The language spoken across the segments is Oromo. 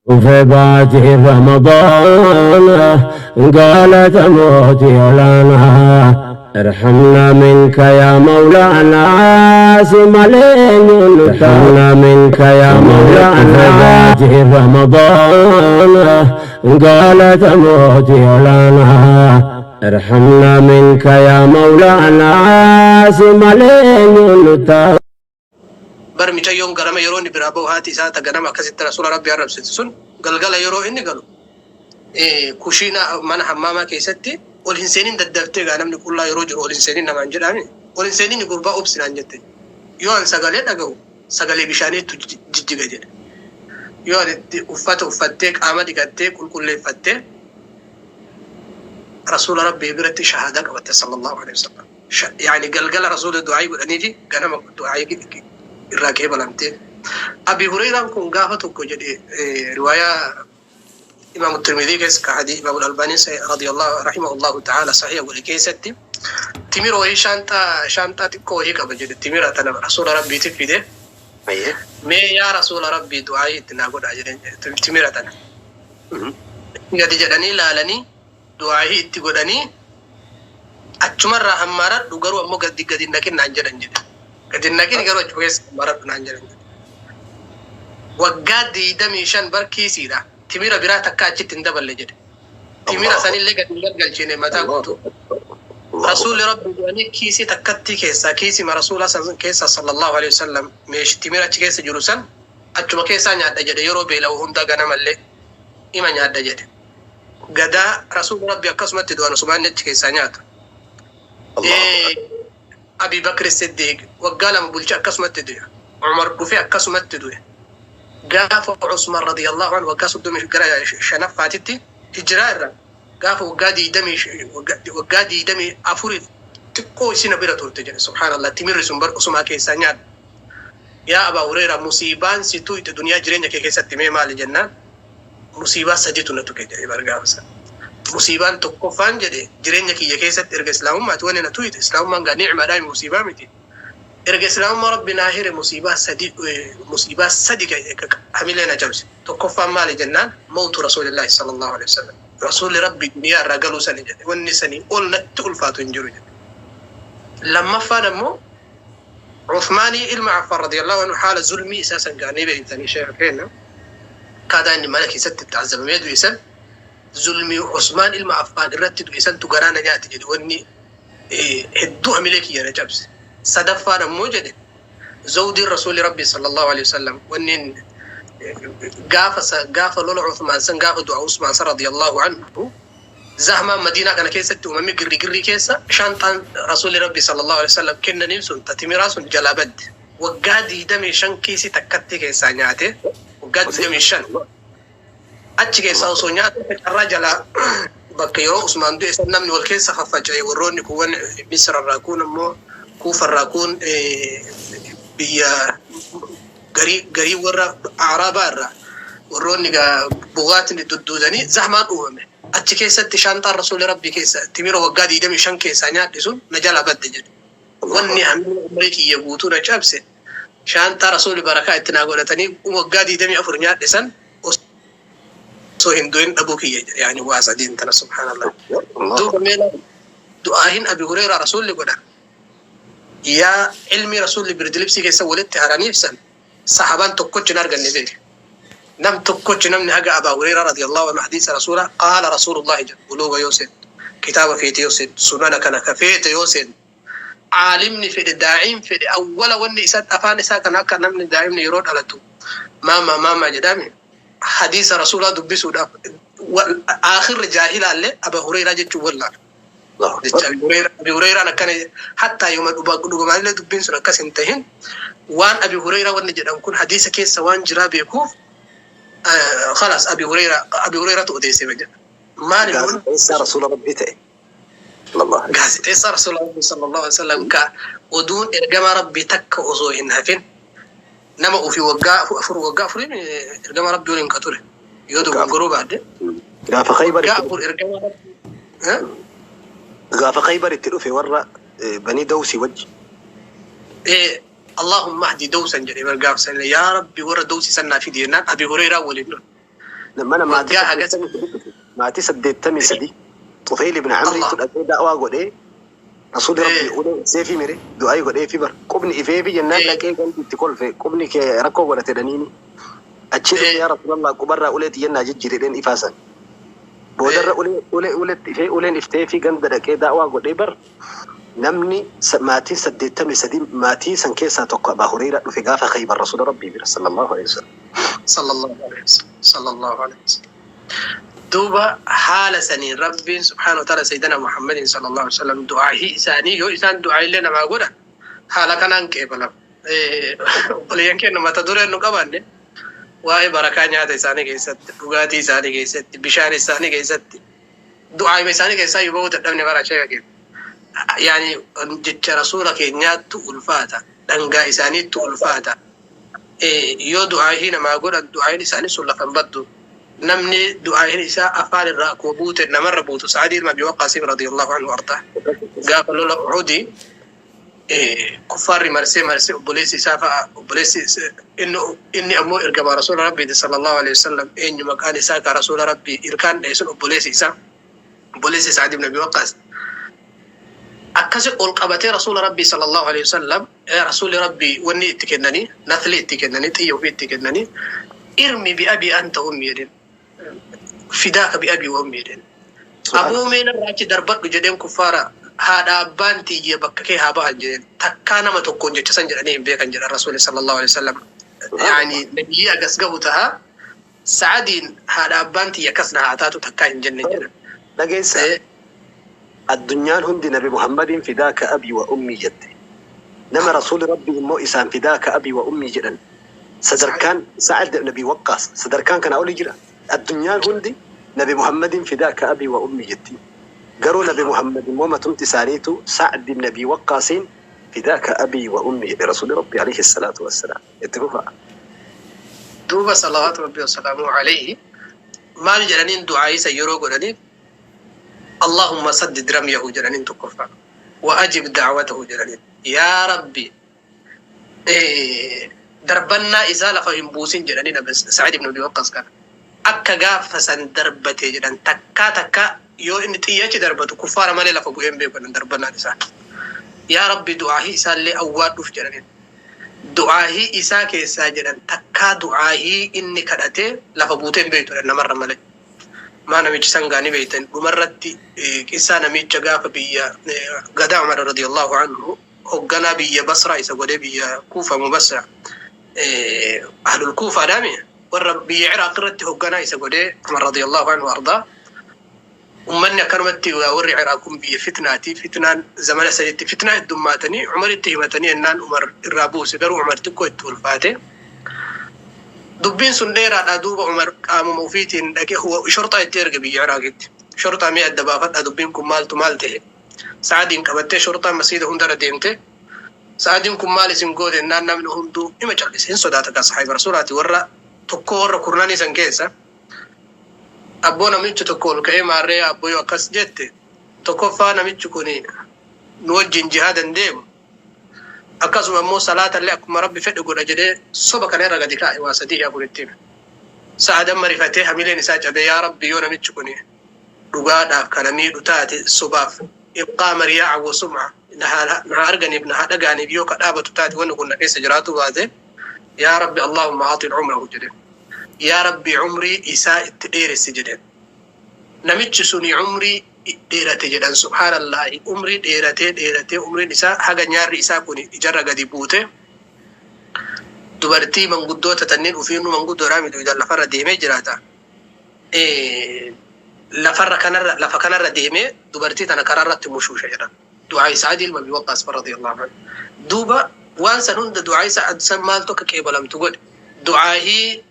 Dhufe baatii Ramadaana galata mootii olaanaa irhamnaa minka yaa mawlaanaa si malee eenyuun irhamnaa minka yaa mawlaanaa baatii Ramadaana galata mootii olaanaa irhamnaa minka yaa mawlaanaa si malee eenyuun ta'a. Bar micayyoon ganama yeroo inni biraa bahu haati isaa ta ganama akkasitti rasuula rabbii arrabsitu sun galgala yeroo inni galu kushiinaa mana hammaamaa keessatti ol hin seenin daddaftee gaa namni qullaa yeroo jiru ol hin seenin namaan jedhaami ol hin seenin gurbaa obsi naan jette yoo an sagalee dhagahu sagalee bishaaniitu jijjiga jedhe yoo an itti uffata uffattee qaama dhiqattee qulqulleeffattee rasuula rabbii biratti shahaadaa qabatte sallallahu alaihi wasallam. Yani galgala rasuula du'aayii godhaniifi ganama du'aayii irraa qeebalamte. Abi Hureyraan kun gaafa tokko jedhe riwaayaa Imaamu Tirmidhii keessa ka hadii Imaamu Albaaniin radiyallahu rahimahullahu ta'ala sahiha godhe keessatti timira wayii shaanxaa shaanxaa xiqqoo wayii qaba jedhe timira tana rasuula rabbiitiif fide. Mee yaa rasuula rabbii du'aayii itti naa godhaa jedheen timira tana. Gadi jedhanii laalanii du'aahii itti godhanii achumarraa hammaaradhu garuu ammoo gadi gadi hin naqin naan jedhan jedhe. Gadi hin naqin garuu achuma keessa hammaaradhu naan jedhan jedhe. Waggaa 25 bar kiisiidha. Timira biraa takka achitti hin daballe jedhe. Timira sanillee gadi hin galgalchine mataa guutuu. Rasuulli Rabbi du'anii kiisii takkattii keessaa kiisima rasuulaa san keessaa sallallahu alaihi wasallam meesh timira achi keessa jiru san achuma keessaa nyaadha jedhe yeroo beela'u hunda ganamallee ima nyaadha jedhe. Gadaa rasuulli rabbi akkasumatti du'an osuma inni achi keessaa nyaatu. Abi Bakri Siddiq waggaa 2 bulche akkasumatti du'e. Umar dhufe akkasumatti du'e. Gaafa Usman radiyallahu anhu waggaa 30 gara shanaffaatitti hijiraa irraa gaafa waggaa 20 waggaa 24f xiqqoo isina bira turte jedhe subhaanallah timirri sun bar osumaa keessaa nyaadha. Yaa Abaa Hureyraa musiibaan si tuyxe duniyaa jireenya kee keessatti mee maali jennaan musiibaa saditu na tuqe jedhe bar gaafa san. Musiibaan tokkoffaan jedhe jireenya kiyya keessatti erga islaamummaati wanni na tuyxe islaamummaan gaa ni'maadhaa musiibaa miti. Erga islaamummaa rabbi naa hire musiibaa sadi musiibaa sadi hamilee na cabse. Tokkoffaan maali jennaan mawtu rasuulillaahi sallallahu alaihi wasallam. Rasuulli rabbi duniyaa irraa galuu sani jedhe wanni sanii ol natti ulfaatu hin jiru jedhe. Lammaffaan ammoo Uthmaanii ilma Affaan radiyallahu anhu haala zulmii isaa san gaa ni beektanii sheekha keenna akkaataa inni mana keessatti itti azabamee du'e san zulmii Usmaan ilma Affaan irratti du'e santu garaa na nyaate jedhe wanni hedduu hamilee kiyya na cabse. Sadaffaan ammoo jedhe zawdiin rasuulli rabbi sallallahu alaihi wasallam wanni gaafa gaafa lola Uthmaan san gaafa du'a Usmaan san radiyallahu anhu Zahmaan Madiinaa kana keessatti uumame girrigirrii keessa shaanxaan Rasuulli Rabbii sallallaahu aleyhi wa sallam kennaniif sun ta timiraa sun jalaa badde. Waggaa 25 kiisii takkattii keessaa nyaatee waggaa 25 achi keessaa osoo nyaatu akka carraa jalaa bakka yeroo Usmaan du'e san namni wal keessa faffaca'e warroonni kuuwwan Misra irraa kuun ammoo Kuufa irraa kuun biyya garii garii warra A'raabaa irraa warroonni gaa bughaatni dudduudanii zahmaan uumame. Achi keessatti shaanxaan Rasuulli Rabbii keessa timira waggaa 25 keessaa nyaadhe sun na jalaa badde jedhe. Wanni hamilee umrii kiyya guutuu na cabse shaanxaa Rasuulli barakaa itti naa godhatanii waggaa 24 nyaadhe san osoo hin du'in dhabuu kiyya jedhe. Yaani waa sadiin tana subhaanallah. Duuba mee laali du'aahin Abi Hureyraa Rasuulli godhan Yaa ilmii Rasuulli birdilibsii keessa walitti haraniif san sahabaan tokkochi hin arganne beeki. Nam tokkochi namni haga Abaa Hureyraa radiyallahu anhu hadiisa Rasuulaa qaala Rasuulullaahi jedhu buluuga yoo seentu kitaaba feete yoo seentu sunana kana ka feete yoo seentu aalimni fedhe daa'iin fedhe awwala wanni isa afaan isaa kana akka namni daa'imni yeroo dhalatu maama maama jedhame hadiisa Rasuulaa dubbisuudhaaf aakhirri jaahilaallee Abaa Hureyraa jechuun wallaala. Jecha Abi Hureyraa Abi Hureyraan akkana jedhe hattaa yooma dhugumaanillee dubbiin sun akkas hin tahin waan Abi Hureyraa wanni jedhan kun hadiisa keessa waan jiraa beekuuf khalaas Abi Hureyraa Abi Hureyraatu odeesse jedha. Maali nun Gaazexeessaa Rasuula Rabbii ta'e. Sallallahu alaihi Gaazexeessaa Rasuula Rabbii sallallahu alaihi wasallam ka oduun ergamaa Rabbii takka osoo hin hafin nama ofii waggaa 4 waggaa afuriin ergamaa Rabbii waliin ka ture yoo dogongoruu baadhe Gaafa Khaybar waggaa itti 4 ergamaa Rabbii eh? Gaafa Khaybar itti dhufe warra Banii Dawsii wajji. Ee Allahumma ahdi dawsan jedhe bar gaaf san yaa Rabbi warra dawsi san naa fidi jennaan Abi Hureyraa waliin dhufe. Mana maatii Waggaa hagas 83 dhufe. Maatii 83 Xufeyl ibn Amriitu dhaqee da'waa godhee, Rasuulli Rabbii ulee ibseefii mire, du'aayii godheefii bar. Qubni ifeefi jennaan dhaqee gandi itti kolfe, qubni kee rakkoo godhate jedhaniini. Achii dhufe, yaa Rasuulallah, qubarraa ulee tiyyannaa jijjiiri jedheen ifaa san. Boodarra ulee ulee uletti ifee, uleen ifteefii ganda dhaqee da'waa godhee bar. Namni maatiin 83, maatii san keessaa tokko Abaa Hureyraa dhufe gaafa Khaybar Rasuula Rabbii bira, sallallahu aleyhi wasallam. Sallallahu alaihi wasallam. Sallallahu alaihi wasallam. Duuba haala saniin Rabbiin subhaanahu wa ta'ala Sayyidina Muhammadin sallallahu alaihi wasallam du'aahii isaanii yoo isaan du'aa illee namaa godhan haala kanaan qeebalama. Obboleeyyan keenya, mata dureen nu qabanne waa'ee barakaa nyaata isaanii keessatti, dhugaatii isaanii keessatti, bishaan isaanii keessatti, du'aayima isaanii keessaa yoo bahuu dadhabne bara sheeka keenya. Yaani jecha rasuula keenyaattu ulfaata, dhangaa isaaniittu ulfaata. Yoo du'aahii namaa godhan, du'aahiin isaanii sun lafa hin baddu. Namni du'aahiin isaa afaan irraa akkuma buute namarra buutu Sa'adii ilma Abi Waqqaasiif radiyallahu anhu ardaa. Gaafa lola Uhudi kuffaarri marsee marsee, obboleessi isaa fa'a, obboleessi inni ammoo ergamaa rasuula Rabbiiti sallallahu alaihi wasallam, eenyu maqaan isaa ka rasuula Rabbii ilkaan dha'e sun, obboleessi isaa, obboleessi Sa'ad ibn Abi Waqqaas akkasi ol qabatee rasuula Rabbii sallallahu alaihi wasallam, rasuulli Rabbii wanni itti kennanii, nafli itti kennanii, xiyya ofii itti kennanii, "Irmi bi abi anta ummi" jedheen, "Fidaaka bi abi wa ummi" jedheen. "Aboo, mee narraa achi darbadhu" jedheen. "Kuffaara haadha abbaan tiyya bakka kee haa bahan" jedheen. Takkaa nama tokkoon jecha san jedhanii hin beekan jedhan rasuuli sallallahu alaihi wasallam. Yaani nabiyyii agas gahu taha Sa'adiin haadha abbaan tiyya akkas na haa taatu takkaa hin jenne jedhan. Dhageessa, addunyaan hundi Nabi Muhammadiin "fidaaka abii wa ummii" jette. Nama rasuuli Rabbii immoo isaan "fidaaka abii wa ummii" jedhan, sadarkaan Sa'ad ibn Abi Waqqaas sadarkaan kanaa olii jira? Addunyaan hundi Nabi Muhammadiin "fidaaka abii wa ummii" jetti. Garuu Nabi Muhammad immoo matumti isaaniitu Sa'ad ibn Abi Waqqaasiin "fidaaka abii wa ummii" jedhe rasuuli Rabbii alayhi salaatu wassalaam. Itti fufaa. Duuba salawaatu Rabbii wasalaamu alayhi maal jedhaniin du'aa isa yeroo godhaniif? "Allahumma saddid ramyahu" jedhaniin tokkoffaa, "wa ajib da'watahu" jedhaniin. Yaa Rabbi, darbannaa isaa lafa hin buusin jedhanii. Nabi Sa'id ibn Abi Waqqas kana akka gaafa san darbate jedhan, takkaa takkaa yoo inni xiyyachi darbatu kuffaara malee lafa bu'ee hin beeku jedhan darbannaan isaa. Yaa Rabbi, du'aahii isaallee awwaadhuuf jedhaniin. Du'aahii isaa keessaa jedhan takkaa du'aahii inni kadhate lafa buutee hin beektu jedhan namarra malee. Maa namichi sangaa ni beektan, dhumarratti qissaa namicha gaafa biyya gadaa Umar radiyallahu anhu hogganaa biyya Basraa isa godhee, biyya Kuufa mu Basra, ahlul Kuufaadhaami, warra biyya Iraaq irratti hogganaa isa godhee Umar radiyallahu anhu ardaa. Ummanni akkanumatti, warri Iraaq kun biyya fitnaati, fitnaan zamana sanitti fitnaa heddummaatanii Umaritti himatanii ennaan Umar irraa buuse. Garuu Umar xiqqoo itti ulfaate. Dubbiin sun dheeraadha. Duuba Umar qaamuma ofiitiin dhaqee shorxaa itti erge biyya Iraaqitti. Shorxaa mee adda baafadha, dubbiin kun maaltu maal ta'e? Sa'adiin qabattee shorxaan masiida hundarra deemte. Sa'adiin kun maal isin goote ennaan, namni hunduu ima callise, hin sodaata kaa sahaayiba rasuulaati warra tokko warra kurnanii san keessa. Abboo, namichi tokko ol ka'ee, "Maarree abboo, yoo akkas jette, tokkoffaa namichi kun nu wajjin jihaadan deemu, akkasuma immoo salaatallee akkuma Rabbi fedhe godha" jedhee soba kana irra gadi kaa'e. Waa sadii afuritti hime. Sa'adan marifatee, hamileen isaa cabee, "Yaa Rabbi, yoo namichi kun dhugaadhaaf kana miidhu taate, sobaaf ibqaama riyaa'a wa sum'a na haa arganiif na haa dhaga'aniif yoo ka dhaabatu taate, wanni kun na keessa jiraatu baate, yaa Rabbi, Allahumma aatil umrahu" jedheen. "Yaa Rabbi, umrii isaa itti dheeressi" jedheen. Namichi suni umrii dheerate jedhan. Subhaanallahi, umrii dheeratee dheeratee, umriin isaa haga nyaarri isaa kun ijarra gadi buute, dubartii manguddoota tanniin ufiinuu manguddoodhaa miti, lafarra deemee jiraata. Lafarra kanarra, lafa kanarra deemee dubartii tana karaa irratti mushuusha jedhan. Du'aa Sa'ad ilma Abi Waqqaas radiyallahu anhu. Duuba waan san hunda du'aa Sa'ad san maaltu akka qeebalamtu godhe? Du'aahii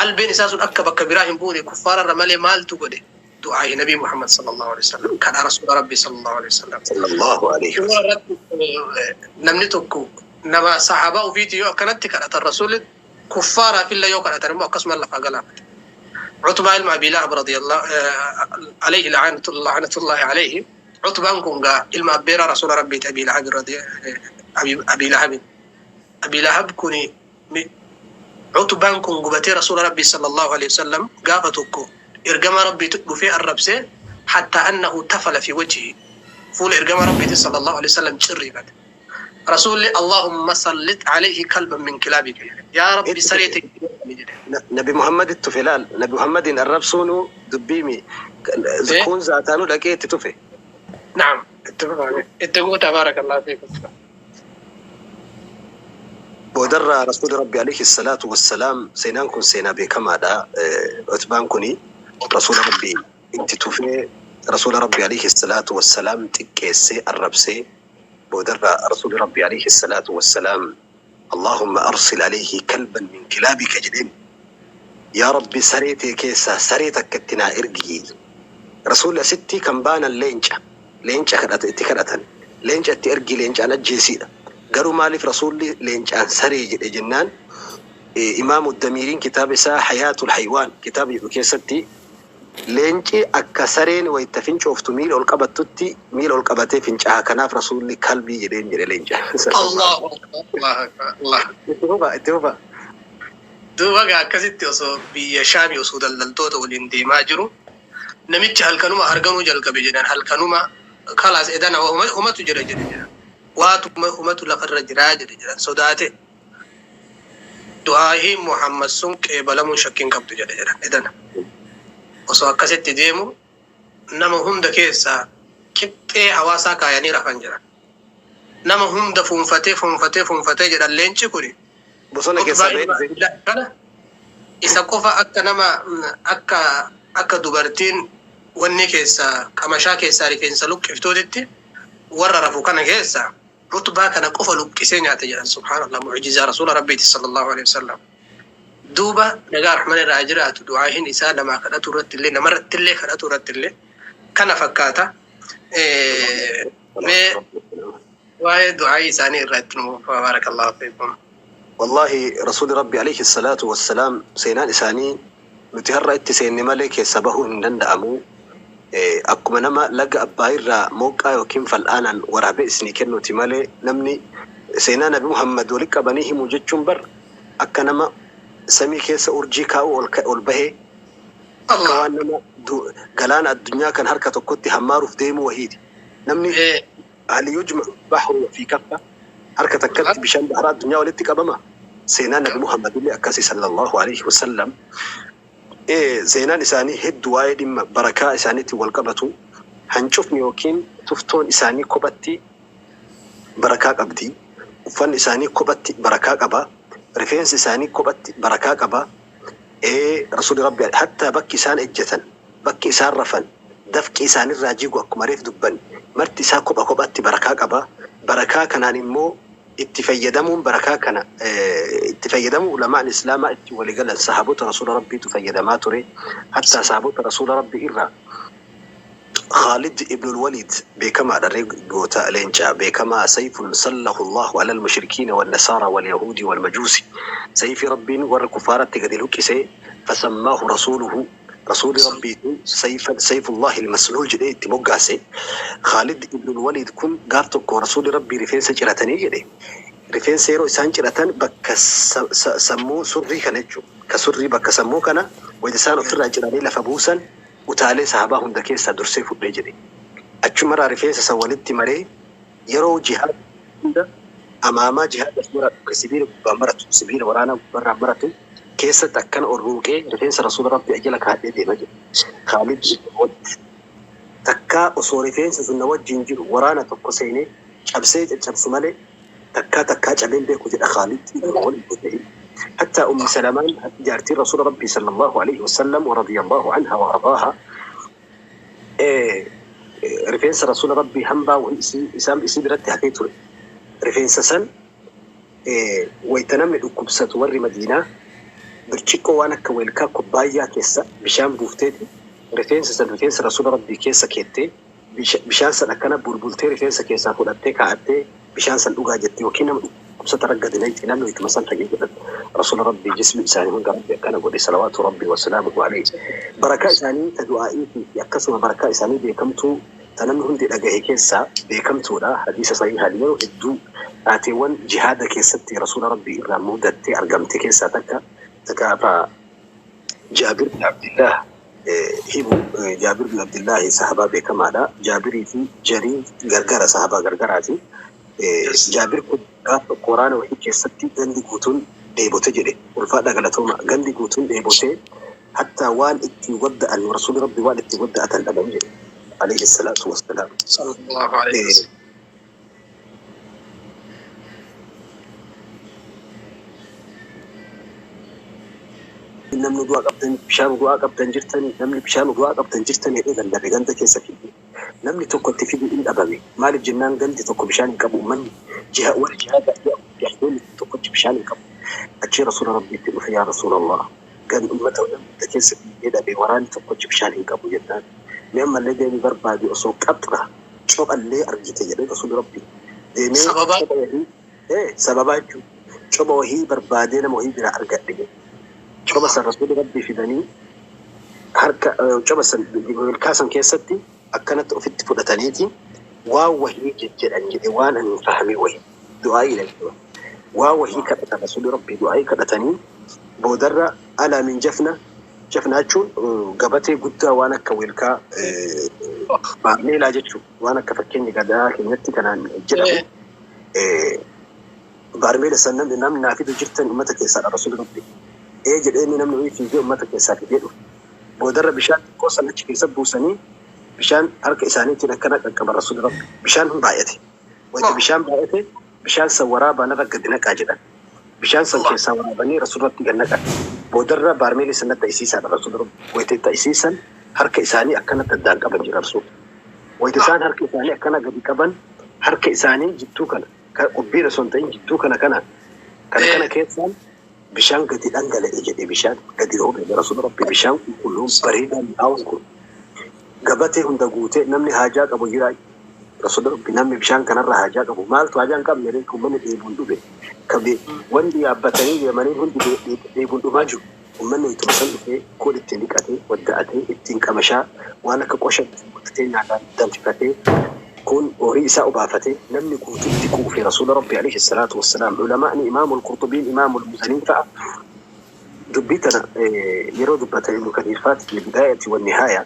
albeen isaa sun akka bakka biraa hin buune kuffaararra malee maaltu godhe? Du'aahii Nabii Muhammad sallallahu alaihi wasallam, kadhaa rasuula Rabbii sallallahu alaihi wasallam. Sallallahu alaihi wasallam. Namni tokko nama sahaabaa ofiiti yoo akkanatti kadhatan, rasuulli kuffaaraaf illee yoo kadhatan immoo akkasuma lafaa galaafate. Utbaa ilma Abii Lahab radiyallahu alayhi, la'anatullahi alayhi. Utbaan kun gaa ilma abbeeraa rasuula Rabbiiti, Abii Lahab, Abii Lahab. Abii Lahab kuni Utbaan kun gubatee Rasuula Rabbii sallallahu alaihi wasallam gaafa tokko ergamaa Rabbiitu dhufee arrabsee, hattaa annahu tafala fi wajhihi, fuula ergamaa Rabbiiti sallallahu alaihi wasallam cirriifate. Rasuulli Allahumma sallit alayhi kalban min kilaabika jedhe. Yaa Rabbi Itti saree tufe. tee itti jedhe. Nabi Muhammaditti tufe laal. Nabi Muhammadiin arrabsuunu dubbiimi. Eh? Kun zaataanuu dhaqee itti tufe. Naam. Itti fufaa. Itti guutaa, baarakallahu fiikum. Boodarra Rasuulli Rabbi alayhi salaatu wassalaam, seenaan kun seenaa beekamaadha. Utbaan kuni Rasuula Rabbi itti tufee, Rasuula Rabbi alayhi salaatu wassalaam xiqqeessee arrabsee, boodarra Rasuulli Rabbi alayhi salaatu wassalaam "Allahumma arsil alayhi kalban min kilaabika" jedheen. Yaa Rabbi, saree tee keessaa saree takka itti naa ergi. Rasuulli asitti kan baanan leenca. Leenca kadhata itti kadhatan. Leenca itti ergi, leencaan ajjeesiidha. Garuu maaliif Rasuulli leencaan saree jedhe jennaan, Imaamu Damiiriin kitaaba isaa Hayaatul Haywaan kitaaba jedhu keessatti, leenci akka sareen wayita fincooftu miila ol qabattutti miila ol qabatee fincaa'a, kanaaf Rasuulli kalbii jedheen jedhe leenca. Allahu akbar. Allahu akbar. Allah. Itti fufa, itti fufa. Duuba gaa akkasitti osoo biyya Shaamii osoo daldaltoota waliin deemaa jiru, namichi halkanuma arganuu jalqabe jedhan. Halkanuma kalaas edana humatu jira jedhe jedhan. Waatu humatu lafarra jiraa jedhe jedhan. Sodaate, du'aahii Muhammad sun qeebalamuun shakkiin qabdu jedhe jedhan. Edana osoo akkasitti deemu, nama hunda keessaa qixxee hawaasaa kaayanii rafan jedhan. Nama hunda fuunfatee, fuunfatee, fuunfatee jedhan leenci kuni. Bosona keessaa Utbaa bahee ilma dhufe. Abdillah kana isa qofa akka nama akka dubartiin wanni keessaa qamashaa keessaa rifeensa luqqiftuutitti warra rafu kana keessa Utbaa kana qofa luqqisee nyaate jedhan. Subhaanallah, mu'jizaa Rasuula Rabbiiti sallallahu alaihi wasallam. Duuba nagaa Rahman irraa jiraatu, du'aahin isaa namaa kadhatu irratti illee, namarratti illee kadhatu irratti illee kana fakkaata. Mee waa'ee du'aayii isaanii irraa itti nu baarakallahu fiikum. Wallahi, Rasuuli Rabbi alayhi salaatu wassalaam, seenaan isaanii nuti har'a itti seenne malee keessa bahuu hin danda'amu. Akkuma nama laga Abbaayirraa mooqqaa yookiin fal'aanaan waraabee isinii kennuuti malee, namni seenaa Nabi Muhammad walitti qabanii himu jechuun bar akka nama samii keessa urjii kaa'uu ol bahee, akka Allah waan nama galaana addunyaa kan harka tokkotti hammaaruuf deemuu wahiiti. Namni hal yujma'u bahru fi kaffa, harka takkatti bishaan baharaa addunyaa walitti qabama. Seenaan Nabi Muhammad illee akkasii sallallahu alaihi wasallam. Seenaan isaanii hedduu waa'ee dhimma barakaa isaaniitiin wal qabatu. Hancufni yookiin tuftoon isaanii kophatti barakaa qabdi. Uffanni isaanii kophatti barakaa qaba. Rifeensi isaanii kophatti barakaa qaba. Rasuulli Rabbi hattaa bakki isaan ejjetan, bakki isaan rafan, dafqi isaanirraa jigu, akkuma reef dubbanne, marti isaa kopha kophatti barakaa qaba. Barakaa kanaan immoo itti fayyadamuun, barakaa kana itti fayyadamuu ulamaan islaamaa itti waligalan, sahaabota Rasuula Rabbiitu fayyadamaa ture. Hattaa sahaabota Rasuula Rabbii irraa Khalid ibn al-Walid beekamaadha, goota leencaa beekamaa, sayfun sallahu Allahu ala al-mushrikiina wal-nasaara wal-yahuudi wal-majuusi, sayfii Rabbiin warra kufaaratti gadi luqqise, fasammaahu rasuuluhu, Rasuuli Rabbiitu sayfullahi al-masluul jedhee itti moggaase. Khalid ibn al-Walid kun gaaf tokko Rasuuli Rabbii rifeensa ciratanii jedhe. Rifeensa yeroo isaan ciratan bakka sammuu surrii kana jechuudha. Ka surrii bakka sammuu kana wayita isaan ofirraa ciranii lafa buusan, utaalee sahabaa hunda keessaa dursee fudhee jedhe. Achumarraa rifeensa san walitti maree, yeroo jihaada hunda amaamaa jihaadaaf maratu, ka sibiila gubbaan maratu, sibiila waraanaa gubbarraan maratu keessatti akkana ol ruuqee rifeensa Rasuula Rabbii ajala kaadhee deema jedhe. Khaalid ibn Walid takkaa osoo rifeensi sun na wajjin jiru waraana tokko seenee cabsee caccabsu malee takkaa takkaa cabeen beeku jedha Khaalid ibn Walid. Hatta Ummi Salamaan, jaartiin Rasuula Rabbii sallallahu alaihi wasallam wa radiyallahu anha wa ardaaha, rifeensa Rasuula Rabbii hambaa wahii isii isaan isii biratti hafee ture. Rifeensa san wayita namni dhukkubsatu warri Madiinaa birciqqoo waan akka weelkaa kubbaayyaa keessa bishaan buufteeti rifeensa san rifeensa Rasuula Rabbii keessa keettee, bishaan san akkana bulbultee rifeensa keessaa fudhattee kaa'attee, bishaan san dhugaa jetti, yookiin nama dhukkubsata raggadi nayti, namni wayituma san fayyee jedhan. Rasuula Rabbii jismi isaanii hunda Rabbi akkana godhe salawaatu Rabbii wasalaamuhu alayhi. Barakaa isaanii ta du'aa'iitii fi akkasuma barakaa isaanii beekamtuu ta namni hundi dhagahe keessaa beekamtuudha. Hadiisa sahihaan yeroo hedduu taateewwan jihaada keessatti Rasuula Rabbii irraa mudattee argamte keessaa takka. Gaafa Jaabir bin Abdillah himu, Jaabir bin Abdillah sahabaa beekamaadha. Jaabirii fi Jariin gargara, sahabaa gargaraati. Jaabir kun gaafa tokko waraana wahii keessatti gandi guutuun dheebote jedhe. Ulfaadha, galatooma. Gandi guutuun dheebote, hatta waan ittiin wadda'an, Rasuulli Rabbi waan ittiin wadda'atan dhaban jedhe. Alayhi salaatu wassalaam. Sallallahu alayhi wasallam. Namni du'aa qabdan, bishaan du'aa qabdan jirtanii, namni bishaan du'aa qabdan jirtanii jedhee lallabe ganda keessa fide. Namni tokko itti fidu hin dhabame. Maaliif jennaan gandi tokko bishaan hin qabu. Uummanni jiha warri jihaada mujaahidoonni tokkochi bishaan hin qabu. Achii Rasuula Rabbiitti dhufe, "Yaa Rasuulallah, gan uummata hunda keessa fiigee dhabe, waraanni tokkochi bishaan hin qabu" jennaan. "Mee ammallee deemii barbaadi, osoo qaxra cophallee argite" jedhee Rasuulli Rabbii. Deemee Sababa copha wahii, sababaa jechuudha. Copha wahii barbaadee nama wahii biraa argadhe jedhe. Copha san Rasuulli Rabbii fidanii harka copha san milkaasan keessatti akkanatti ofitti fudhataniiti waan wahii jedhan jedhe, waan ani hin fahamee wahii du'aa jechuudha. Waan wahii kadhatan, Rasuulli Rabbii du'aa kadhatanii boodarra alaa min jafna. Jafna jechuun gabatee guddaa waan akka weelkaa meelaa jechuudha. Waan akka fakkeenya gadaa keenyatti kanaan jedhamu. Baarmeela san namni naa fidu jirtan uummata keessaadha Rasuulli Rabbii. Ee jedhee, inni namni wayii fiigee uummata keessaa fidee dhufe. Boodarra bishaan xiqqoo san achi keessa buusanii bishaan harka isaaniitiin akkana qaqqaban Rasuulli Rabbi. Bishaan hin baay'ate. Wayita bishaan baay'ate, "Bishaan san waraabaa narra gadi naqaa" jedhan. Bishaan san keessaa waraabanii Rasuulli Rabbi gad naqan. Boodarra baarmeelii sanatti ta'isiisaadha Rasuulli Rabbi. Wayita ta'isiisan harka isaanii akkanatti addaan qaban jira Rasuulli. Wayita isaan harka isaanii akkana gadi qaban, harka isaanii jidduu kana, kan qubbiin osoo hin ta'in jidduu kana kana kana kana keessaan bishaan gadi dhangala'e jedhe, bishaan gadi roobe Rasuulli Rabbi, bishaan qulqulluun bareedaan mi'aawaan kun gabatee hunda guutee. Namni haajaa qabu jira Rasuulli Rabbi, namni bishaan kanarra haajaa qabu maaltu haajaa hin qabne ree? Uummanni dheebuun dhume kabe, wanti yaabbatanii deemanii hundi dheebuun dhumaa jiru. Uummanni ituma san dhufee kun ittiin dhiqatee, wadda'atee, ittiin qamashaa, waan akka qosha guuttatee, nyaataan danfifatee, kun horii isaa obaafatee, namni guututti quufe Rasuula Rabbi alayhi salaatu wassalaam. Ulamaa'ni, Imaamul Qurxubiin, Imaamul Muzaniin fa'a dubbii tana yeroo dubbatan, Ibnu Kathiir faati fi Bidaayati wan Nihaaya,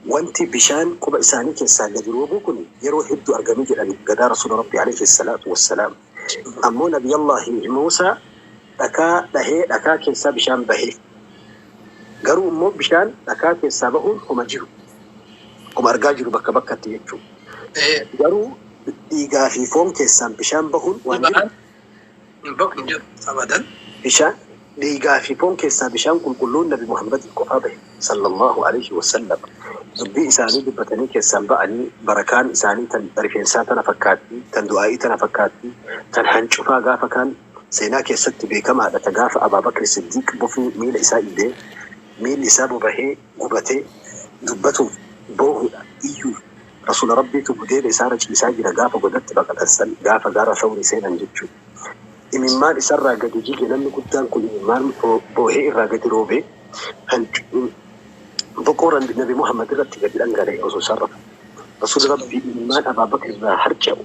wanti bishaan quba isaanii keessaa gadi roobuu kun yeroo hedduu argamee jedhan gadaa Rasuula Rabbi alayhi salaatu wassalaam. Ammoo Nabiyallaahi Muusaa dhakaa dhahee dhakaa keessaa bishaan bahee. Garuu immoo bishaan dhakaa keessaa bahuun homa jiru. Homa argaa jiru bakka bakkatti jechuudha. Garuu dhiigaa fi foon keessaan bishaan bahuun waan jiru. Hin bahu, hin jiru abadan. Bishaan dhiigaa fi foon keessaa bishaan qulqulluun Nabi Muhammad qofaa bahe sallallahu alaihi wasallam. Dubbii isaanii dubbatanii keessaan ba'anii barakaan isaanii tan rifeensaa tana fakkaatti, tan du'aa'ii tana fakkaatti, tan hancufaa gaafa kaan seenaa keessatti beekamaadha. Ta gaafa Abaabakri Siddiiq bofni miila isaa iddee, miilli isaa bobahee gubatee, dubbatuuf, boohuudha, iyyuuf, Rasuula Rabbiitu gudeeda isaarra ciisaa jira gaafa godatti baqatan san, gaafa gaara Thawri seenan jechuudha. Imimmaan isarraa gadi jige, namni guddaan kun imimmaan boohee irraa gadi roobee boqoo Nabi Muhammad irratti gadi dhangala'e osoo isaan rafu. Rasuulli Rabbii imimmaan Abaabakr irraa harca'u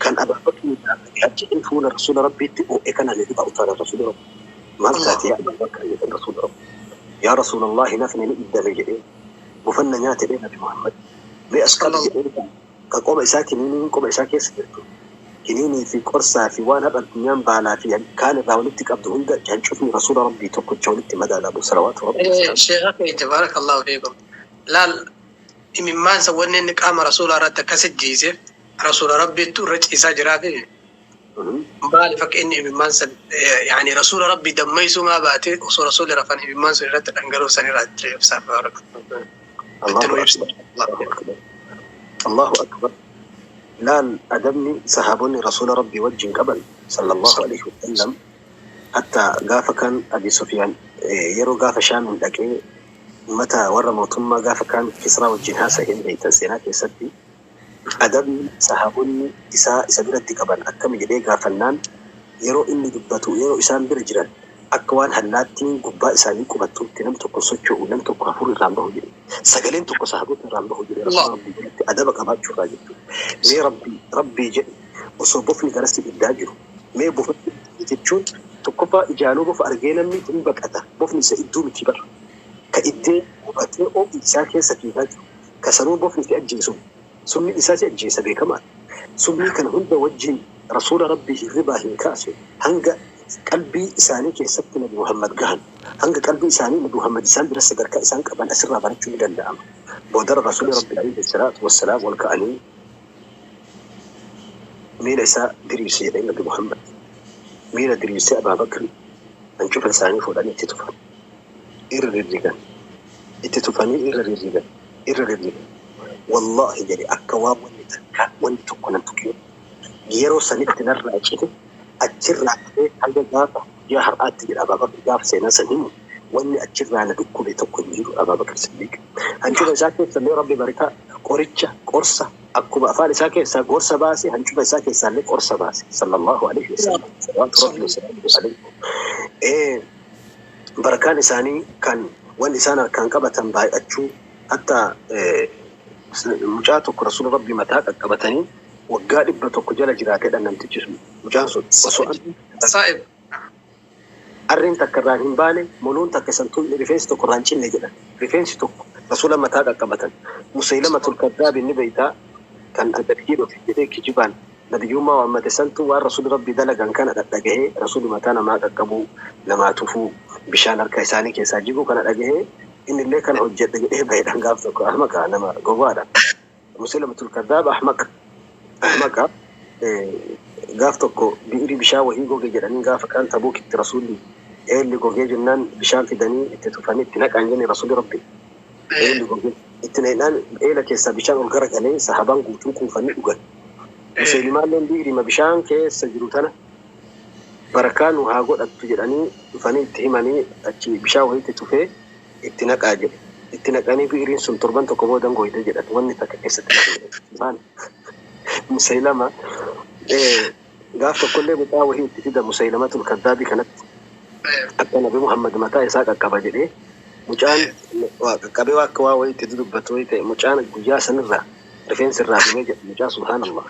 kan Abaabakr irraa gadi harca'ee fuula Rasuula Rabbiitti oo'e kanaan ni utaala Rasuula Rabbii. "Maal taate yaa Abaabakr?" jedhan Rasuula Rabbii. "Yaa Rasuulallahi, nafni ni iddame" jedhee. "Bufanna nyaate" jedhee Nabi Muhammad. "Mee as qabi" jedhee, ka qoma isaa kiniiniin qoma isaa keessa jirtu, kiniinii fi qorsaa fi waan har'a addunyaan baalaa fi kaan irraa walitti qabdu hunda hancufni Rasuula Rabbii tokkocha walitti madaalamu, salawaatu Rabbii. Sheekha keenya, barakallahu fiikum. Laal, imimmaan san wanni inni qaama rasuulaa irratti akkas jiiseef Rasuula Rabbiittu irra ciisaa jiraa fi maaliif akka inni imimmaan san, yaani Rasuula Rabbii dammaysuu maa baate, osoo rasuulli rafan imimmaan sun irratti dhangala'uu san irraa itti ibsaa, barakallahu. Allahu akbar. Allahu akbar. Allahu akbar. Laal, adabni sahaabonni Rasuula Rabbii wajjin qaban sallallahu alaihi wasallam, hatta gaafa kan Abi Sufyaan yeroo gaafa Shaamin dhaqee ummata warra mootummaa gaafa kaan Kisraa wajjin haasa'een beektan seenaa keessatti, adabni sahaabonni isaa isa biratti qaban akkami jedhee gaafannaan, yeroo inni dubbatu, yeroo isaan bira jiran akka waan hallaattiin gubbaa isaanii qubattuutti nam tokko socho'u, nam tokko hafuurri irraan bahu jedhe. Sagaleen tokko sahaabota irraan bahu jedhe Rasuula Rabbii biratti adaba qabaachuu irraa jechuudha. Mee Rabbii Rabbii jedhe, osoo bofni garasi iddaa jiru, mee bofatti jechuun Tokkoffaa ijaanuu bofa argee namni hin baqata. Bofni isa iddoo miti bara. Ka iddee hubatee oo'i isaa keessa fiigaa jiru. Ka sanuu bofni si ajjeesu. Sumni isaa si ajjeesa beekamaadha. Summii kana hunda wajjin rasuula rabbii hirribaa hin kaasu. Hanga qalbii isaanii keessatti Nabi Muhammad gahan. Hanga qalbii isaanii Nabi Muhammad isaan bira sadarkaa isaan qaban asirraa barachuu ni danda'ama. Boodara rasuuli rabbii alayhi salaatu wassalaam ol ka'anii miila isaa diriirse jedhee Nabi Muhammad. Miila diriirsee Abaa Bakri hancufa isaanii fuudhanii itti tufan. Irra rirrigan. Itti tufanii irra rirrigan. Irra rirrigan. Wallaahi jedhe akka waan wanni takka wanni tokko nan tuqin. Yeroo sanitti narraa cite achirraa ka'ee hanga gaafa guyyaa har'aatti jedha Abaa Bakri gaafa seenaa san himu wanni achirraa na dhukkube tokko hin jiru Abaa Bakri Siddiiq. Hancufa isaa keessa illee Rabbi barakaa qoricha qorsa akkuma afaan isaa keessaa gorsa baase hancufa isaa keessaa illee qorsa baase sallallahu alaihi wasallam. Salawaatu Rabbi wasalaamu alaihi. Barakaan isaanii kan wanni isaan harkaan qabatan baay'achuu hatta mucaa tokko rasuula Rabbi mataa qaqqabatanii waggaa 100 jala jiraatedha namtichi sun mucaan sun osoo Saa'ib. Arriin takka irraan hin baane moluun takka isan tuqne rifeensi tokko irraan cinne jedhan rifeensi tokko rasuula mataa qaqqabatan Musaylamatul Kaddaab inni beeytaa kan nabiyyi dhufe jedhee kijibaan nabiyyummaa waammate santu waan rasuuli Rabbi dalagan kana dhadhagahee rasuuli mataa namaa qaqqabuu namaa tufuu bishaan harka isaanii keessaa jiguu kana dhagahee innillee kana hojjedhe jedhee baheedhaan gaaf tokko ahmaqa nama gowwaadha. Musaylamatul Kaddaab ahmaqa ahmaqa gaaf tokko bi'iri bishaan wahii goge jedhanii gaafa kaan Tabuukitti rasuulli eelli gogee jennaan bishaan fidanii itti tufanii itti naqan jenne rasuulli Rabbi eelli gogee itti naqnaan eela keessaa bishaan ol garagalee sahabaan guutuu quufanii dhugan. Musaylimaalleen bi'irima bishaan keessa jiru tana barakaa nu haa godhattu jedhanii dhufanii itti himanii achi bishaan wahiitti tufee itti naqaa jedhe. Itti naqanii bi'iriin sun torban tokko boodan goyte jedhan wanni takka keessatti naqne. Musaylama gaaf tokkollee mucaa wahii itti fida Musaylamatul Kaddaabii kanatti akka Nabi Muhammad mataa isaa qaqqaba jedhee mucaan waa qaqqabee waa akka waa wahii itti dudubbatu wahii ta'e mucaan guyyaa sanirraa rifeensi irraa dhumee jedha mucaa subhaanallah.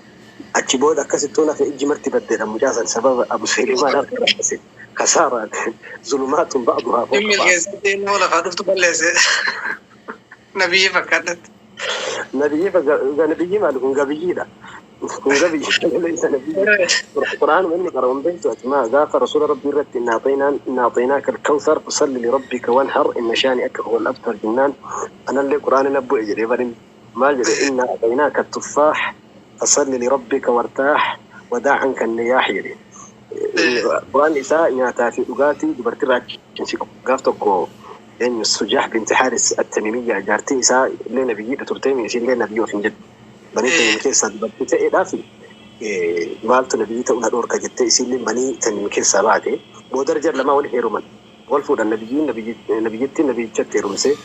Achi booda akkasittuu nafe ijji marti baddeedha mucaa san sababa Abu Saylimaan harka rakkise kasaaraan zulumaatun ba'duhaa fawqa Dhimmi ba'd. keessatti nama lafaa dhuftu balleesse. Nabiyyi fakkaadhatti. Nabiyyi nabiyyi maali kun gabiyyiidha. Kun gabiyyi laysa nabiyyi. Qur'aan inni qara'u hin beektu ati maa gaafa rasuula rabbii irratti inna a'xaynaaka al-kawthar fasalli li rabbika wanhar inna shaani'aka huwa al-abtar jennaan anallee qur'aani na bu'e jedhee barin maal jedhe inna a'xaynaaka at-tuffaah fasalli li rabbika wartaah wadaa anka an-niyaah jedhe. Qur'aan isaa nyaataa fi dhugaatii dubartirraa achi hin siqu. Gaaf tokko eenyu Sujaah binti Haaris at-Tamimiyyaa jaartiin isaa illee nabiyyiidha turtee isiin illee nabiyyii of hin jedhu. Banii Tamiim keessaa dubartii ta'eedhaa fi maaltu nabiyyii ta'uu na dhoorka jettee isiillee banii Tamiim keessaa baate. Boodara jar lamaa wal heeruman. Wal fuudhan nabiyyiin nabiyyittiin nabiyyichatti heerumsee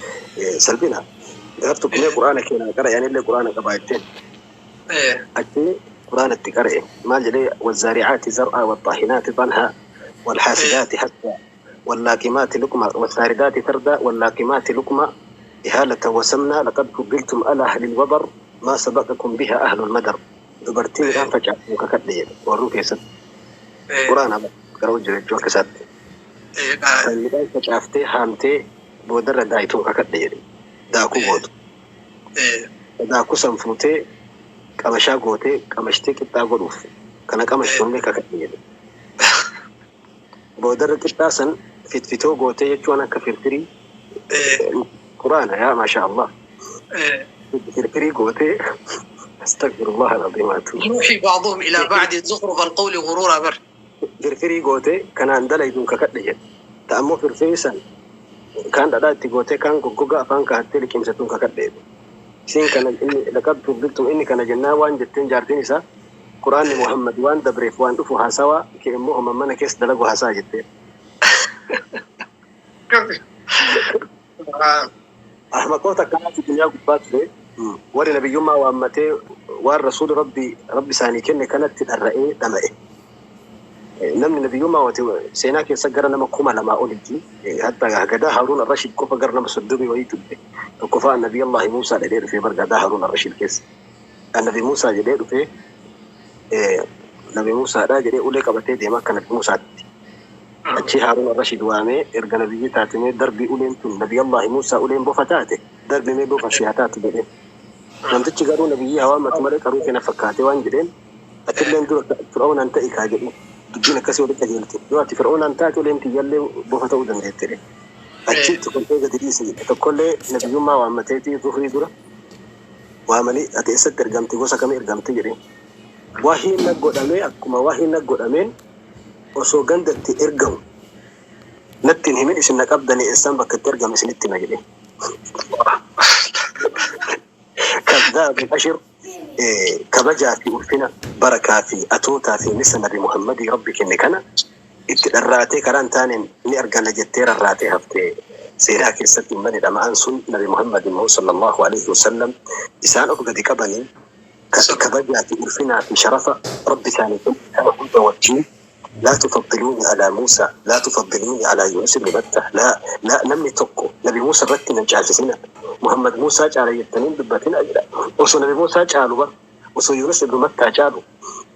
salphina. Gaaf tokko mee qur'aana keenaa qara'e anillee qur'aana qabaa jetteen. Achi qur'aana itti qara'e maal jedhee wazzaari'aati zar'aa waxaahinaati xanhaa walhaasidaati hasdaa wallaaqimaati luqma wassaaridaati sardaa wallaaqimaati luqma ihalatan wasamnaa laqad fuddiltum ala ahli lwabar maa sabaqakum biha ahlu lmadar. Dubartii midhaan facaaftuu kakadhe jedhe warruu keessatti. Qur'aana qara'u jira jechuu akka isaatti. Kan midhaan facaaftee haamtee boodarra daayituun kakadhe jedhe. Daakuu gootu. Daakuu san fuutee qamashaa gootee qamashtee qixxaa godhuuf kana qamashtuullee kakadhe jedhe. Boodarra qixxaa san fitfitoo gootee jechuun akka firfirii quraana yaa maasha Allah. Firfirii gootee astagfirullah al-azim atu. يوحي بعضهم إلى بعض زخرف القول غرورا بر. Firfirii gootee kanaan dalayduun kakadhe jedhe. Ta'ammoo firfirii san kaan dhadhaa itti gootee kaan goggogaa afaan kaa'attee liqimsatuun kakadhe jedhe. Isiin kana inni laqad fuddiltum inni kana jennaa waan jetteen jaartiin isaa quraanni Muhammad waan dabreef waan dhufu haasawaa kee immoo homa mana keessa dalagu haasaa jetteen. Ahmaqoota akkanaatu duniyaa gubbaa ture. Warri nabiyyummaa waammatee waan rasuuli rabbi rabbi isaanii kenne kanatti dharra'ee dhama'e. Namni nabiyyummaa waate seenaa keessa gara nama 2000 olitti hatta gadaa Haaruun Arrashiid qofa gara nama 30 wayii ture. Tokkoffaa Nabi Allahi Muusaa jedhee dhufee bar gadaa Haaruun Arrashiid keessa. Nabi Muusaa jedhee dhufee Nabi Muusaadha jedhee ulee qabatee deema akka Nabi Muusaatti. Achi Haaruun Arrashiid waamee, erga nabiyyi taate mee darbii uleen tun, Nabiyallaahi Muusaa uleen bofa taate, darbi mee bofa si haa taatu jedheen. Namtichi garuu nabiyyii haa waammatu malee qaruutee na fakkaatee waan jedheen, atilleen dura Fir'awnaan ta'i kaa jedheen. Dubbiin akkasii walitti qajeelte. Yoo ati Fir'awnaan taate uleen tiyyallee bofa ta'uu dandeetti jedheen. Achi itti kolfee gadi dhiise jedhe. Tokkollee nabiyyummaa waammateetii zuhrii dura waamanii, ati eessatti ergamte, gosa kamii ergamte jedheen. Wahyiin na godhamee, akkuma wahyiin na godhameen osoo ganda itti ergamu natti hin himin isin na qabdanii eessaan bakka itti ergame isinitti hima jedheen. Kaddaabun ashir kabajaa fi ulfina, barakaa fi atootaa fi misa Nabi Muhammadii Rabbi kenne kana itti dharraatee karaa hin taaneen ni arganna jettee rarraatee hafte. Seenaa keessatti ummanni dhama'aan sun Nabi Muhammad immoo sallallahu alaihi wasallam isaan of gadi qabanii kabajaa fi ulfinaa fi sharafa Rabbi isaanii kenne kana hunda wajjiin, laa tufaddiluuni alaa Muusaa, laa tufaddiluuni alaa Yuunus ibn Matta, laa laa, namni tokko Nabi Muusaa irratti nan caalchisina, Muhammad Muusaa caala jettanii hin dubbatinaa jedha. Osoo Nabi Muusaa caalu bar, osoo Yuunus ibn Mattaa caalu,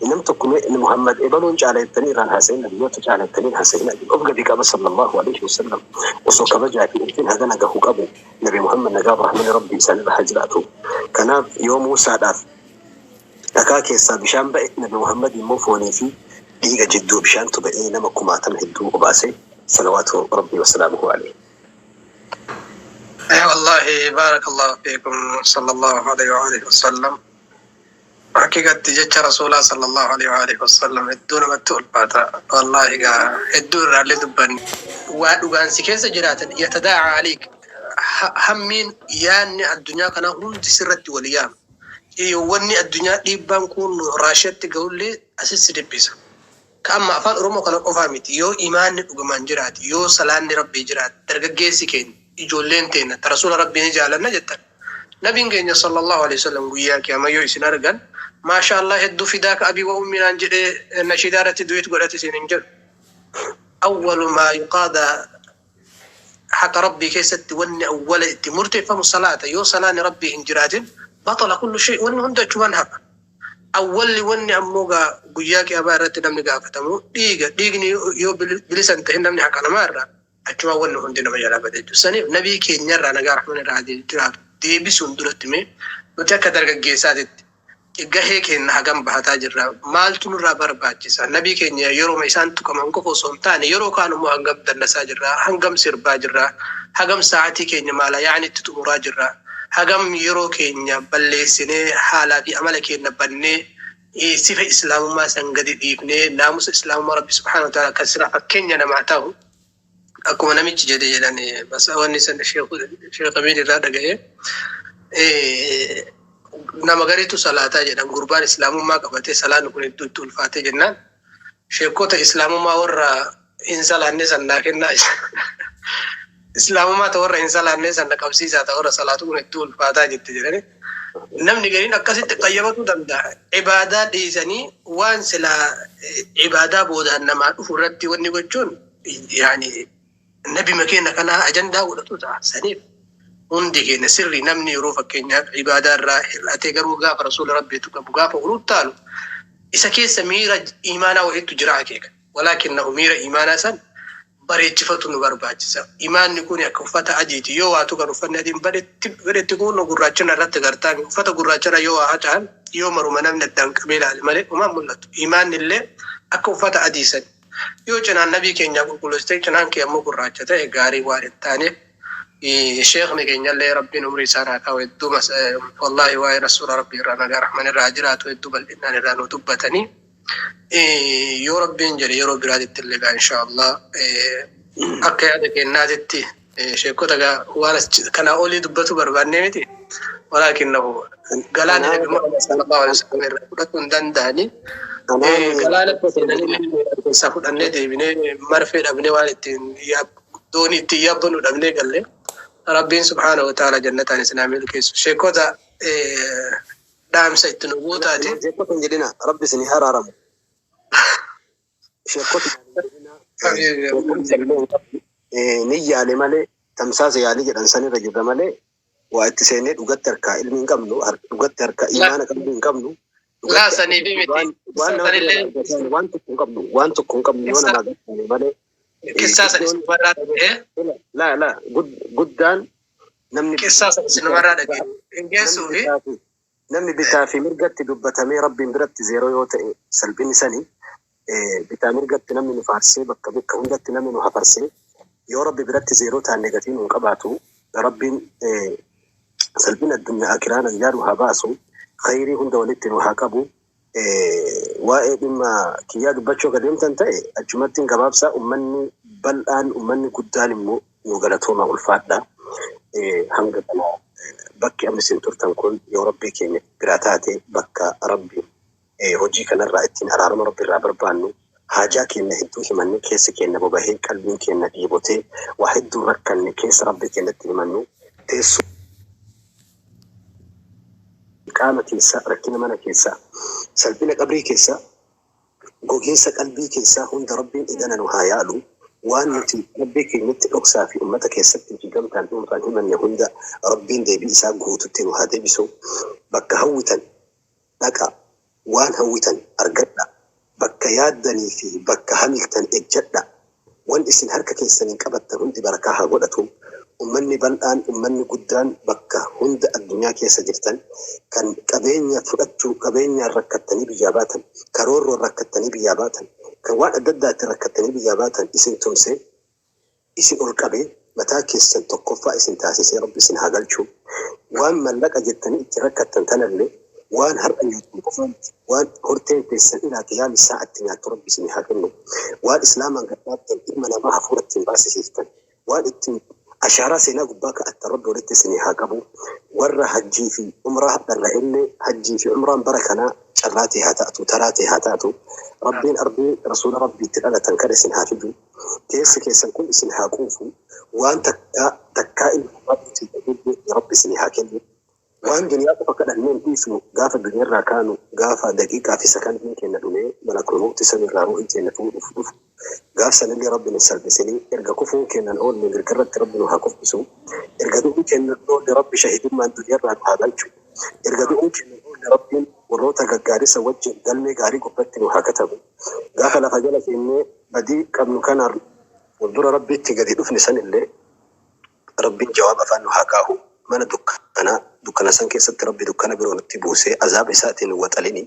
nam tokko mee Muhammad ebaluun caala jettanii irraan haasa'in, nabiyyoota caala jettanii hin haasa'inaa jedha. Of gadi qaba sallallahu alaihi wasallam. Osoo kabajaa fi ulfina hagana gahu qabu Nabi Muhammad nagaa rahmanni Rabbii isaanirra haa jiraatu. Kanaaf yoo Muusaadhaaf dhakaa keessaa bishaan ba'e, Nabi Muhammad immoo foonii fi dhiiga jidduu bishaantu ba'ee nama kumaatama hedduu obaase, salawaatu Rabbii wasalaamuhu alayhi. Wallahi barakallahu fiikum, sallallahu alaihi wa alihi wasallam. Haqiqatti jecha Rasuulaa sallallahu alaihi wa alihi wasallam hedduu namatti ulfaata. Wallahi gaa hedduu irraallee dubbanne. Waa dhugaan si keessa jiraatan yatadaa'a aleek, hammiin yaanni addunyaa kanaa hundi sirratti wal yaama. Wanni addunyaa dhiibbaan kun Raashiyatti gahullee asis si dhiphisa. Ka amma afaan Oromoo kana qofaa miti, yoo imaanni dhugumaan jiraate, yoo salaanni Rabbii jiraate, dargaggeessi keenya, ijoolleen teenna ta Rasuula Rabbii ni jaalanna jettan, Nabiin keenya sallallahu alaihi wasallam guyyaa qiyaamaa yoo isin argan, maasha Allah, hedduu fidaaka abii wa ummii naan jedhee nashiidaa irratti du'it godhate isin hin jedhu. Awwalu maa yuqaada, haqa Rabbii keessatti wanni awwala itti murteeffamu salaata. Yoo salaanni Rabbii hin jiraatin, batala kullu shay, wanni hundi achumaan hafa. Awwalli wanni ammoo gaa guyyaa qiyaamaa irratti namni gaafatamu dhiiga. Dhiigni yoo bilisa hin ta'in, namni haqa namaa irraa achumaan wanni hundi nama jalaa bada jechuudha. Saniif nabii keenyarraa nagaa rahman irraa jiraatu deebisuun duratti, mee nuti akka dargaggeessaatitti gahee keenya hagam bahataa jirra? Maaltu nurraa barbaachisa? Nabii keenya yeroo isaan tuqaman qofa osoo hin taane, yeroo kaan immoo hangam dallasaa jirra? Hangam sirbaa jirra? Hagam sa'aatii keenya maala yaa'ni itti xumuraa jirra? Hagam yeroo keenya balleessinee, haalaa fi amala keenya bannee, sifa Islaamummaa san gadi dhiifnee, naamusa Islaamummaa Rabbi subhaanahu wa ta'ala kan sira fakkeenya namaa ta'u, akkuma namichi jedhe jedhan, wanni san Sheekh Amiin irraa dhaga'ee, nama gariitu salaataa jedhan, gurbaan Islaamummaa qabatee salaanni kun hedduu itti ulfaatee jennaan, sheekota Islaamummaa warra hin salaanne san naa kennaa, Islaamummaa ta warra hin salaanne san na qabsiisaa, ta warra salaatu kun hedduu ulfaataa jette jedhani. Namni gariin akkasitti qayyabatuu danda'a. Ibaadaa dhiisanii waan silaa ibaadaa boodaan namaa dhufu irratti wanni gochuun, yaani nabi keenya kanaa ajandaa godhatu ta'a. Saniif hundi keenya sirrii, namni yeroo fakkeenyaaf ibaadaa irraa hir'atee garuu gaafa Rasuula Rabbiitu qabu, gaafa uruttaalu, isa keessa miira imaanaa wayiitu jira akeeka. Walaakinnahu miira imaanaa san bareechifatu nu barbaachisa. Imaanni kun akka uffata adiiti. Yoo waa tuqan uffanni adiin badetti badetti, kun gurraachina irratti gartaan uffata gurraachana yoo waa haca'an, yoo maruma namni addaan qabee ilaale malee dhumaan mul'atu. Imaanni illee akka uffata adii san. Yoo cinaan nabii keenyaa qulqulleessite, cinaan kee ammoo gurraacha ta'e, gaarii waan hin taaneef, sheekni keenyallee Rabbiin umrii isaan haa kaa'u, hedduu wallaahi waa'ee Rasuula Rabbii irraa, nagaa rahman irraa jiraatu, hedduu bal'inaan irraa nu dubbatanii. Yoo Rabbiin jedhe yeroo biraatitti illee gaa insha Allah akka yaada kennaatitti sheekota gaa waan kanaa olii dubbatu barbaannee miti. Walaakinnahu galaana Nabi Muhammad sallallahu alaihi wasallam irraa fudhachuu hin danda'anii. Galaana seenanii keessaa fudhannee deebinee marfee dhabnee, waan ittiin doonii ittiin yaabbannu dhabnee galle. Rabbiin subhaanahu wa ta'ala jannataan isin haa milkeessu. Sheekota, dhaamsa itti nu guutaati. Sheekota hin jedhina, Rabbi isin haraaramu. Sheekota ni yaale malee, tamsaasa yaalii jedhan sanirra jirra malee, waa itti seennee dhugatti harkaa ilmi hin qabnu, dhugatti harkaa imaana qabnu hin qabnu. Laa, saniifi miti. Waan nama waan tokko hin qabnu, waan tokko hin qabnu yoo namaa gargaare malee. Qissaa san isinumarraa dhaga'ee. Laa laa guddaan namni Qissaa san isinumarraa dhaga'e. Hin geessuu fi. Namni bitaa fi mirgatti dubbatamee Rabbiin biratti zeeroo yoo ta'e salphinni sani, bitaa mirgatti namni nu faarsee bakka bakka hundatti namni nu hafarsee yoo Rabbi biratti zeeroo taanne gatii nu hin qabaatu. Rabbiin salphina addunyaa akiraa najaa nu haa baasu, khayrii hunda walitti nu haa qabu. Waa'ee dhimma kiyyaa dubbachuu akka deemtan ta'e achumattiin gabaabsaa, ummanni bal'aan, ummanni guddaan immoo nu galatooma, ulfaadha. Hanga kana bakki amma isin turtan kun yoo Rabbii keenya biraa taate bakka Rabbi hojii kanarraa ittiin araarama Rabbi irraa barbaannu, haajaa keenya hedduu himanne, keessi keenya bobahee, qalbiin keenya dhiibotee, waa hedduu rakkanne keessa Rabbii keenyatti himannu, teessoo qaama keessa, rakkina mana keessa, salphina qabrii keessa, gogiinsa qalbii keessaa hunda Rabbiin edana nu haa yaalu. Waan nuti Rabbii keenyatti dhoksaa fi ummata keessatti fi gamtaan dhuunfaan himanne hunda Rabbiin deebii isaa guututti nu haa deebisu. Bakka hawwitan dhaqa, waan hawwitan argadha, bakka yaaddanii fi bakka hamiltan ejjadha. Wan isin harka keessaniin qabattan hundi barakaa haa godhatu. Ummanni bal'aan, ummanni guddaan bakka hunda addunyaa keessa jirtan, kan qabeenya fudhachuu, qabeenyaan rakkattanii biyyaa baatan, karoorroon rakkattanii biyyaa baatan, kan waan adda addaatiin rakkattanii biyyaa baatan, isin tumsee isin ol qabee mataa keessan tokkoffaa isin taasisee Rabbi isin haa galchu. Waan mallaqa jettanii itti rakkattan tanallee waan har'a nyaattan qofaa miti, waan horteen teessan ilaa qiyaami saa'atti nyaattu Rabbi isinii haa kennu. Waan Islaamaan gad dhaabdan, ilma namaa hafuura ittiin baasisiiftan, waan ittiin ashaaraa seenaa gubbaa ka'attan Rabbi walitti isinii haa qabu. Warra hajjii fi umraa dharra'ellee hajjii fi umraan bara kanaa carraa tee haa ta'atu, taraa tee haa ta'atu. Rabbiin ardii rasuula Rabbiitti dhalatan kana isin haa fidu. Keessi keessan kun isin haa quufu. Waan takkaa takkaa ilma namaa itti hin Rabbi isinii haa kennu. Waan duniyaa qofa kadhannee hin dhiifnu, gaafa duniyaarraa kaanu, gaafa daqiiqaa fi sakandiin keenya dhumee malakul mawti samiirraa ruuhii keenya fuudhuuf dhufu, gaaf sanillee Rabbi nun salphisinii. Erga kufuun keennan oolle mirgarratti Rabbi nu haa kuffisu. Erga du'uun keennan oolle Rabbi shahidummaan duniyaarraa nu haa galchu. Erga du'uun keennan oolle Rabbiin warroota gaggaarisa wajjin galmee gaarii gubbatti nu haa katabu. Gaafa lafa jala seennee badii qabnu kanaan fuuldura Rabbiitti gadi dhufne sanillee Rabbiin jawaaba afaan nu haa kaahu. Mana dukkanaa, dukkana san keessatti Rabbi dukkana biroo nutti buusee azaaba isaatiin nun waxalini,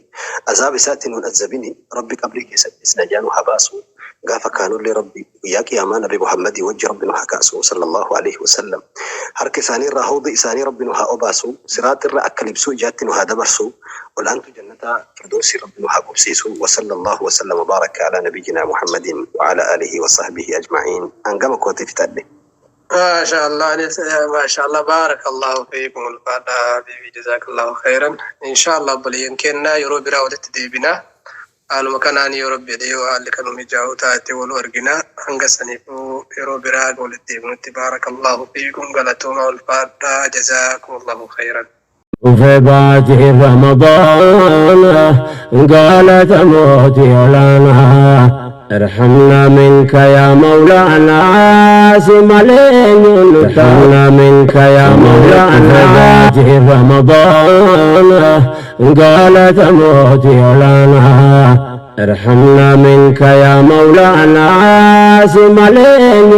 azaaba isaatiin nun azzabini. Rabbi qabrii keessattis najaa nu haa baasu. Gaafa kaanullee Rabbi guyyaa qiyaamaa Nabi Muhammadii wajji Rabbi nu haa kaasu, sallallahu alaihi wasallam. Harka isaanii irraa hawdi isaanii Rabbi nu haa obaasu. Siraaxirra akka libsuu ijaatti nu haa dabarsu. Ol aantu jannataa firdawsii Rabbi nu haa qubsiisu. Wa sallallahu wa sallam wa baraka ala nabiyyina Muhammadin wa ala alihi wa sahbihi ajma'iin. Hangama kooti fixadhe. ما شاء الله ما شاء الله، بارك الله فيكم، الفاضل حبيبي، جزاك الله خيرا. إن شاء الله obboleeyyan keenya, yeroo biraa walitti deebina. Haaluma kanaan yoo Rabbi jedhee, yoo haalli kan mijaa'u taate wal argina. Hanga saniifuu yeroo biraa walitti deebinutti بارك الله فيكم، galatooma, ulfaadhaa، جزاكم الله خيرا. في فاتح رمضان قالت موتي لنا ارحمنا منك يا مولانا سمالين، ارحمنا منك يا مولانا. فاتح رمضان قالت موتي لنا ارحمنا منك يا مولانا سمالين.